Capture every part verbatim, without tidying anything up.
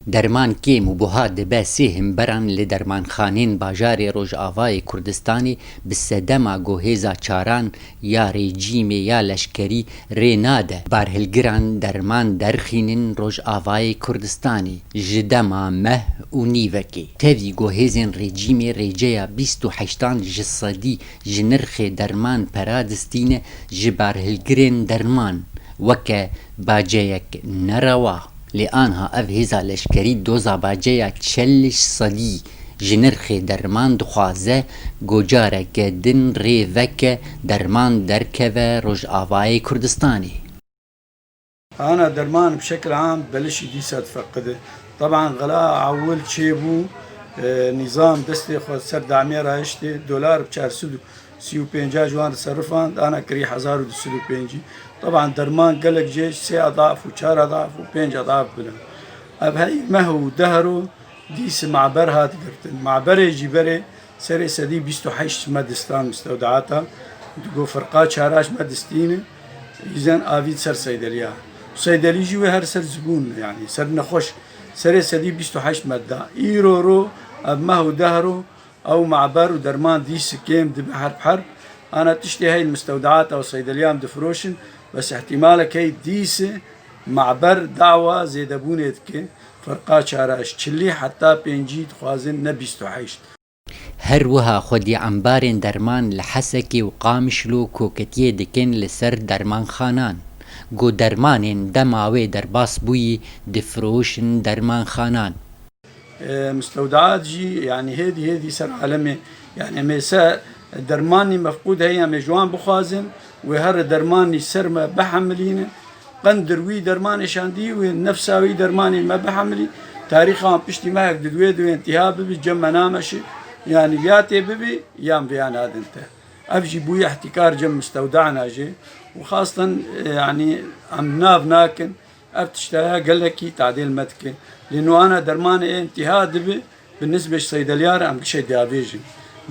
Derman kêm û buha dibe sê himberan li dermanxanên bajarê Rojavayê Kurdistanê bi sedema ku hêza çaran ya rejîmê ya leşkerî rê nade barhilgiran derman derxînin Rojavayê Kurdistanê ji dema meh û nîvekê. Tevî ku hêzên rejîmê rêceya bîst û heştan ji sedî ji nirxê derman pera distîne ji barhilgirên derman weke baceyek nerewa. Lê anha ev hêza leşkerî doza baceya çel sedî ji nirxê derman dixwaze, ku careke din rê veke derman derkeve Rojavayê Kurdistanê. Ana derman bi şekil am belişî dîsa difeqide. Teban xela ewil çêbû, e, nîzam destê xwe ser damê rahiştê, dolar bi çar sed û sî û pênca ji wan diserifand, ana kirî hezar û du sed û pêncî. Teban derman gelek jê sê edaf û çar edaf û pênc edaf bile. Ev hey meh û dehro dîs maber hat girtin. Maberê jî berê serê sedî bîst û heşt me distan mistewdata, digo firqa çara ji me distîne, îzen avî ser seydeliya. Seydelî jî wê her ser zibûn, yanî ser nexweş, serê sedî bîst û heşt me da. Îro ro ev meh û dehro ew maber û derman dîs kêm dibe herb herb. Ana tiştê hey li mistewdaata û seydeliyan difiroşin, bes ihtimalek hey dîs maber dawa zêdebûnê dike. Ferqa çara ji çilî heta pêncî dixwazin, ne bîst û heşt. Her wiha xwedî embarên derman li Hesekê û Qamişlo koketiyê dikin li ser dermanxanan. Ku dermanên dema wê derbas bûyî difiroşin dermanxanan. E, mistewdaat jî, yanî hêdî hêdî ser alemê, yanî em ê se dermanî mefqûd heye, em ê ji wan bixwazin, wê here dermanî ser me bihemilînin. Qendir wî dermanê şandî, wê nefsa wî dermanî me bihemilî. Tarîxa wan piştî mehek di duwê duwê intiha bibi, cem me nameşi, yanî ya tê bibi, yan vêya nadin te. Ev jî bûye ihtikar cem mistewdana jê. Û xastan, e, yanî em nav nakin. Ev tiştaya gelekî tadêl me dike. Lê nuana dermanê ê intiha dibi, bi nisbê ji seydeliya re em gişê diavêjin.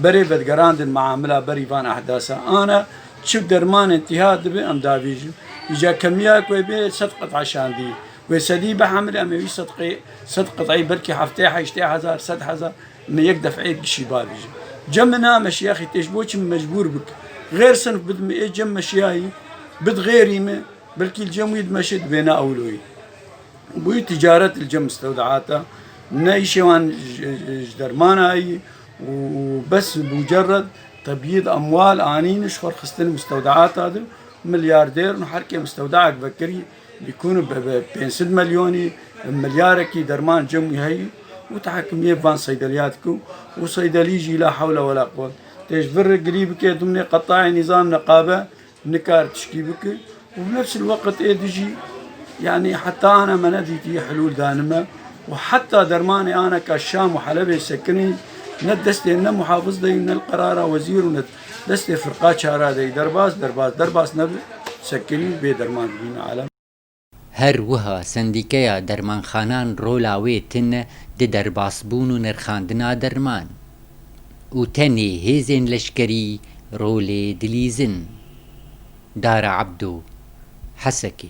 Berê vedigerandin maamila berî van ehdasa. Ana çi derman intiha dibi em davêjin. Îca kemiya ku wê bê sed qit'a şandî. Wê sedî bihemilî em ê wî sedqê, sed qit'î belkî heftê heştê hezar, sed hezar me yek def'ê gişî bavêjin. Cem min nameşi yaxî tê ji bo çi min mecbûr bik. Xêr sinf bid min ê cem meşiyayî, bid xêrî min. Belkî li cem wî dimeşe dibêne ewloyî. Bûyî ticaret li cem mistewdeata, ne îşê wan ji, ji, ji dermana yî û, û bes mucerred tebyîd emwal anîn ji xwe xistin mistewdeata de, milyardêr û her kê mistewdeak vekirî bîkûn bi, bi pênc sed milyonî, milyarekî derman cem wî heyî û tehekimiyê van seydeliyat ku û seydelî jî la hewle wela quwet. Tê ji vir re girî bike dimnê qetayê nîzam neqabe, nikar tişkî bike û bi nefs el-weqt ê dijî, yanî heta ana me nedîtî hilûl danime û heta dermanê aneka Şam û Helebê sekinî ne destê ne muhafiz de yî ne li qerara wezîr û ne destê firqa çara de yî derbas, derbas, derbas nebe sekinî bê derman dibîne alem. Her wiha Sendîkeya Dermanxanan rola wê tune di derbasbûn û nirxandina derman û tenê hêzên leşkerî rolê dilîzin. Dara Ebdo, Hesekê.